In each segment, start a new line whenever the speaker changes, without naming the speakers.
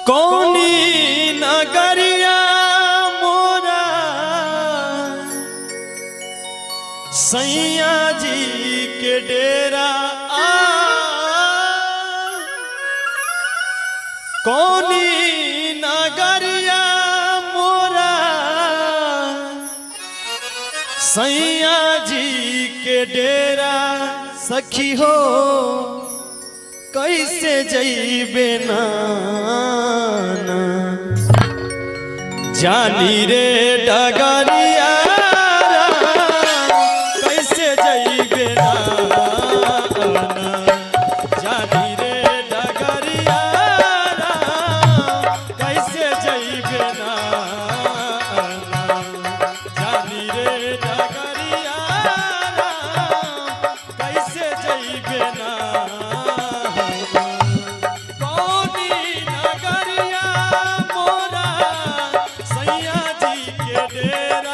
कौनी नगरिया मोरा सैया जी के डेरा आ कौनी नगरिया मोरा सैया जी के डेरा सखी हो कैसे जइबे नाना जानी रे डगरिया कैसे जइबे नाना जानी रे डगरिया कैसे जइबे नाना जानी रे डगरिया कैसे जइबे नाना कौनी नगरिया मोरा सैया जी के डेरा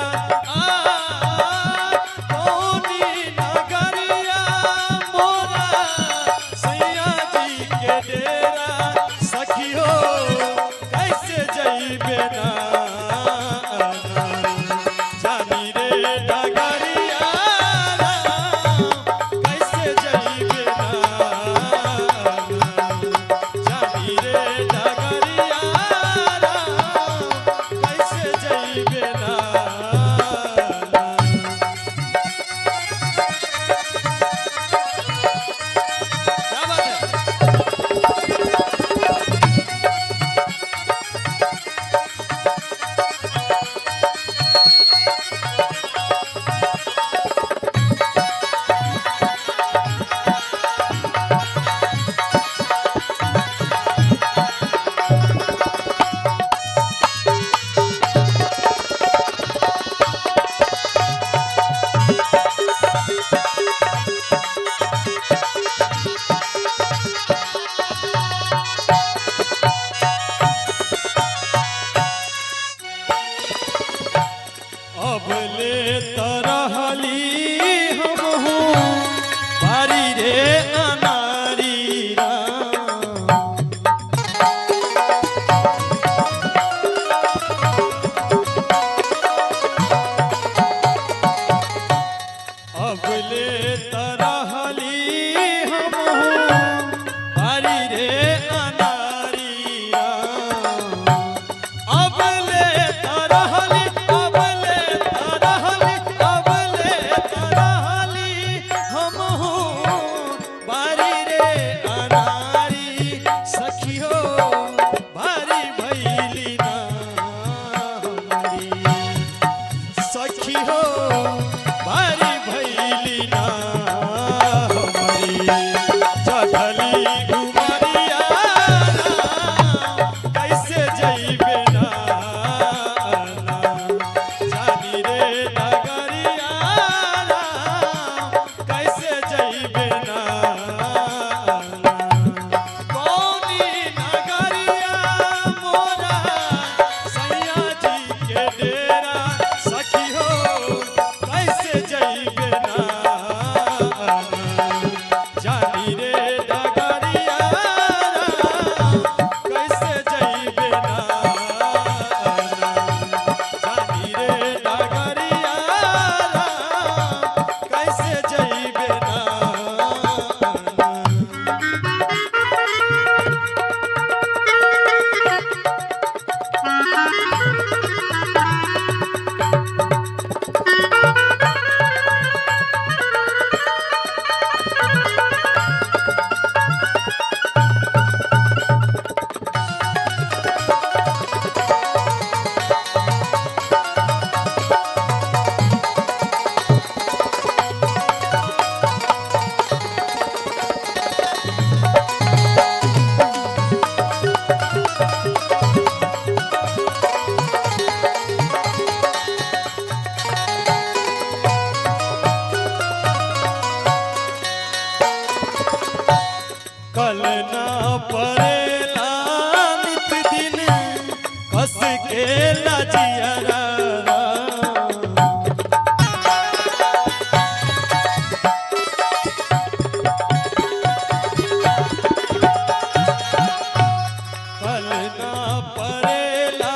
कल ना परेला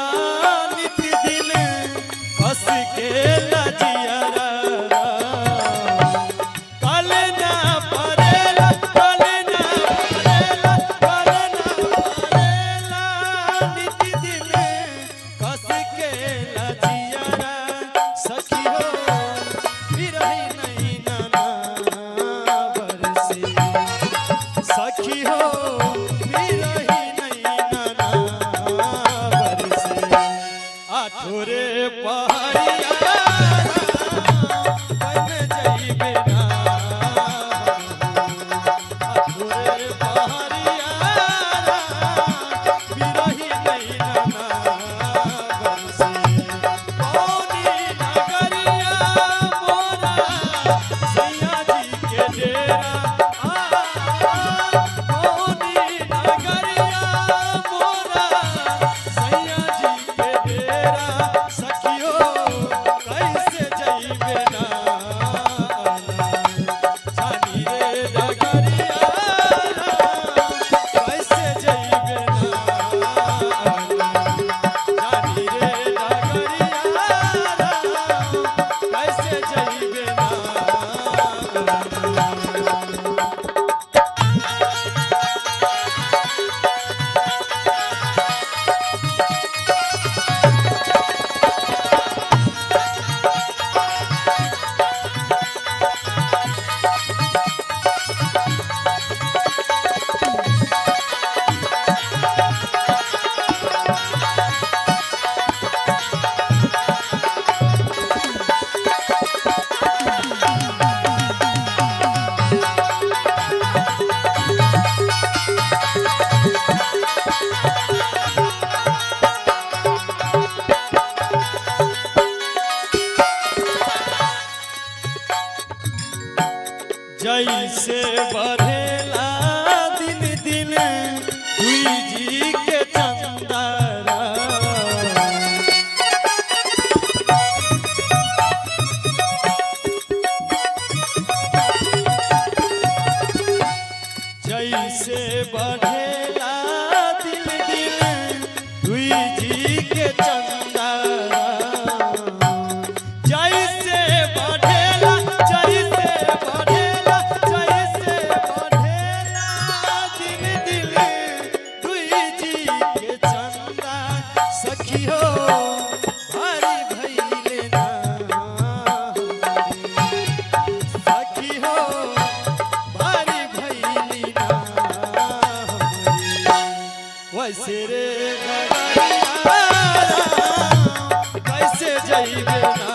नित दिन कस के लजियरा। कल ना परेला, कल ना परेला, कल ना परेला नित दिन कस के लजियरा। सखी हो बिरही नहीं नाना बरसे, सखी हो बिरही नहीं नाना बरसे। आठोरे पहाड़िया बन जइबे ना, आठोरे पहाड़िया बिरही नहीं नाना बरसे। पौनी नगरिया मोरा सैया जी के डेरा, पौनी नगरिया मोरा सैया जी के डेरा। सखियो कैसे जइबे ना, जानी रे नगरिया कैसे जइबे ना, जानी रे नगरिया कैसे जइबे ना। जैसे बढ़ेला दिन दिन दुई जी के चंदारा, जैसे बढ़ेला दिन दिन दुई जी के चंदारा, जैसे बढ़ेला, जैसे बढ़ेला, जैसे बढ़ेला दिन दिन दुई जी के चंदा। सखी हो भारी भइले ना, सखी हो भारी भइली ना। वैसे रे नगरिया कैसे जइबे ना,